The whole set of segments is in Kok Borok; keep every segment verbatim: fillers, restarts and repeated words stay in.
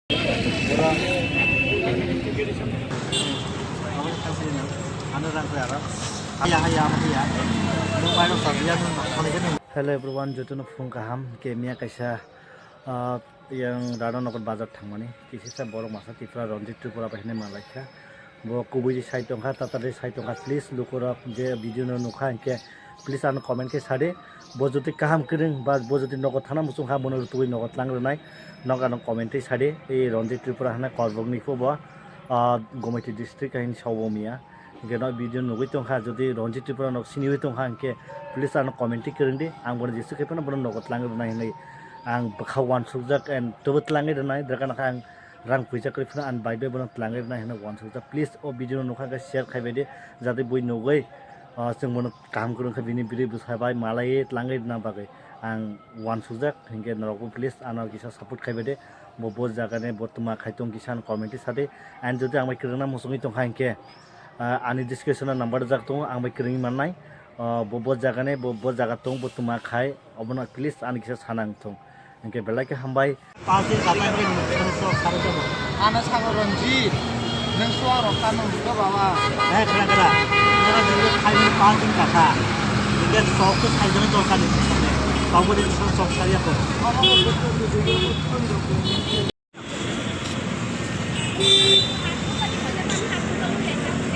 Hello everyone, jotono phung kaham. Khe miya kaisa, ah, yang Radha Nagar bazar thangmani, kisisa borok masa Tripura Ranjit Tripura bai hinwi manlaikha. Bo kubui side tongkha, tatarni side tongkha. Please lukurok je video no nukha hinkhe, please ano comment khe sadi. Bo jodi kaham kwrwng ba bo jodi nogo thana muchung kha, bono rutugwi nogo tlang rwnai. Nok ano comment khe sadi. Ei Ranjit Tripura hwnwi Korbokni phubo, ah, Gomati district haini Saubomia. Hinkhe no video nugwi tongkha, jodi Ranjit Tripura nok siniwi tongkha hinkhe, please ano comment khe kwrwng di. Ang bono jesu khe phano bono nogo tlang rwnai hinwi ang bwkha uansukjak and tobo tlangwi rwnai. Dwkha nokha ang rang puisa kwrwi phano ani bai bai bono tlangwi rwnai hwnwi uansukjak. Please o video no nukha khe share khaibai di, jate bui nugwi, ah, chwng bono kaham kwrwng khe bini bwrwi bwsa bai malaiwi tlangwi rwna bagwi ang uansukjak. Hinkhe norokbo please ano kisa support khaibai di. Bo bo jagani bo twma khai tong kisa ano comment sadi. And jodi ang bai kwrwngna muchungwi tongkha hinkhe, ah, ani description o number rijak tongo, ang bai kwrwngwi mannai. Ah, bo bo jagani bo bo jaga tong bo twma khai obono please ani kisa sana wng thung. Hinkhe belai khe hambai. Pass din kata hinkhe nwng sari sok sari sok. Ano sago Ranjit, nwng suarok kano hwnkhe baba. Hai khna khna. Nwng jodi khaimani pass din kata. Hinkhe sok khe khaijani dorkar ni sokni. Tabuk din sok sok sari ya kho.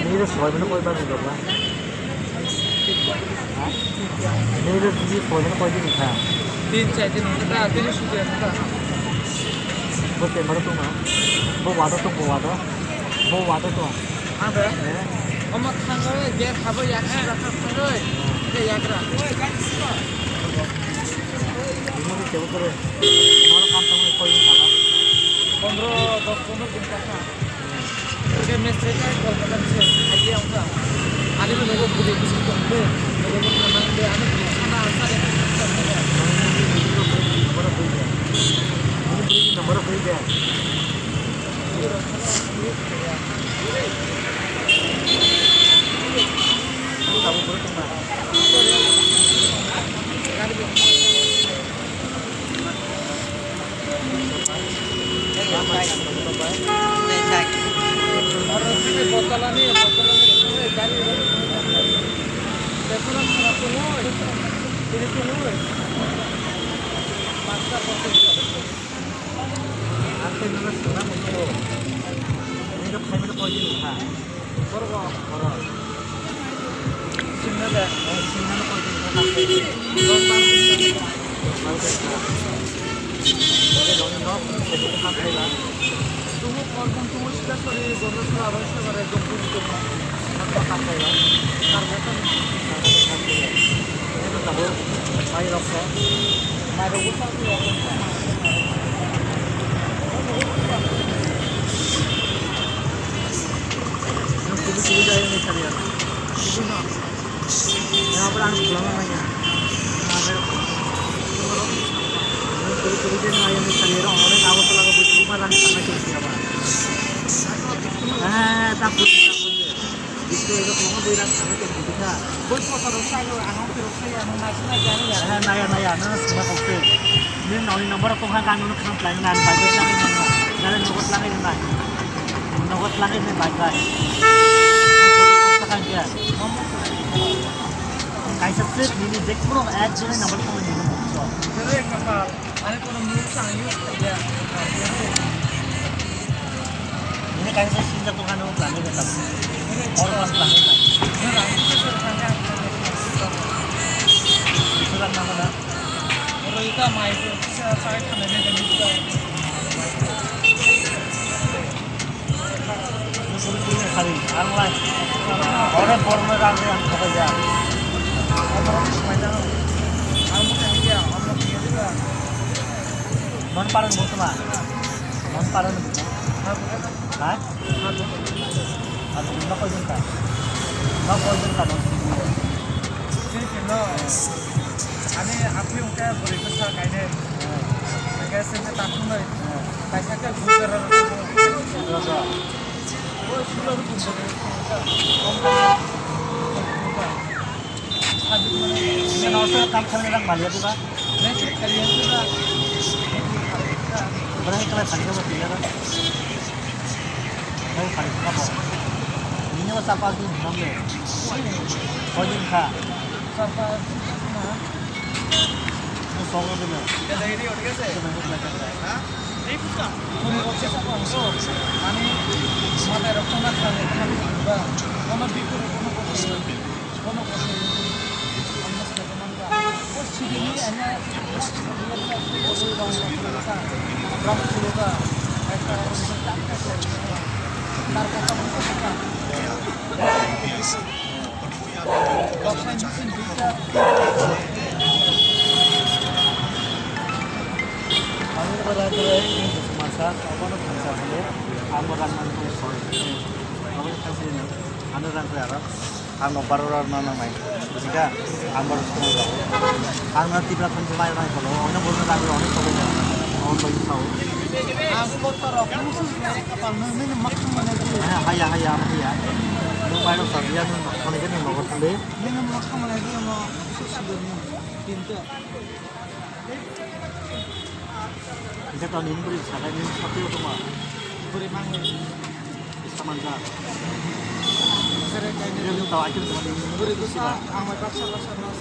Nini rw soi mano koi bar ni dok na? Ha? Nini rw bini soi mano koi din kha? Tin chai din hwnta, tin suja hwnta. Bo te maro tong na? Bo wado tong, bo wado. Bo wado tong. Ada. Eh? Omo thango, gate habo yaksi rakha thango. Ke yagra. Bini tebo kore. Maro kam tangwi koi din kha? Pondro, dos pondro din kha. Oke, mistake kai Kolkata se, idea wngkha. Ani bo nogo bwrwi bwswk tong khe, nogo bo khamang khe, ani bwrwi sana sa de. Number of Ang tei nono swngna muchungo. Nini khe phaimani koi din wngkha? Borok bo? Borok. Swngna de? Eh, swngna no koi din wngkha? Dos bar din wngkha. Dos bar din wngkha. Ore noni nok, ore noni nok, ore noni nok. Tumo korkon tumo sida sori gorlo sora bai sora bai dong dong dong. Ano kakai ba? Karna kan? Karna kan kakai ba? Ini tuh tahu. Mai rok sa. Mai rok sa. Ini tuh sini saya ini cari ya. Ini no. Yang apa dah pulang namanya? Ada. Ini tuh sini saya ini cari ya. Orang tahu kalau butuh apa dah sama itu siapa? Ah, takut, takut. Bwskango bwrwi rang thangwi tong kha. Bwskango rok sai rok, ano phirok sai, ano naisik naisik ani ya. Eh, naya, naya, nang swngna kok se. Nini noni number tong kha, ang nono kham tlai na, bai bai tlai na, nare nogo tlai na. Nogo tlai na, bai bai. Kaisa se nini je kono ek jone number tong nini. Ani kono mung sang use khaide. Ini kaisa sinjak tong ano planning kata. Or pas planning kata. Surat nama na. Oro ita mai ko sa sai khana ne ni. Hari, ang lai. Ore porno rang ang khabai ya. Ang mo kani ya, ang mo kani ya. Non paran mo tuma. Non paran mo. Ha? Ha? Ado na koi din ka? Na koi din ka non? Sini no. Ani api ungka beri besar kaine. Kaisa khe takhunai. Kaisa khe bujara. Bujara. O sulo bujara. Ini nang sih kam kami orang Bali itu kan? Nang sih kalian itu kan? Bwrwi khlai phai khe bo tiyara. Bwrwi phai khe bo. Nini bo chapa di hinam le. Koi din kha. Chapa di na. Ni song de le. Kuri rok se chapa so. Ani mata rok to na kha le. Ba. Kono bikur kono kono. Ano rang kaya ro. Ang no baro rok no nangnai. Bujiga? Ang baro song rok. Ang no tipra thum thum ai rang kolo. Ono boro rang rok no kolo. Ono bai sao. Ang ko to rok no su ne kapal no ne mak thum ne di. Ha ha ya ha ya ha ya. No bai rok sa ya no thale ke no ko thale. Ne no mak thum ne di no su su ne. Tinta. Ita to nin buri sakai nin sati ko ma. Buri mang. Samanja. Sere kai ne. Ini tahu aja teman ini. Buri tu sa ang mai paksa paksa mas.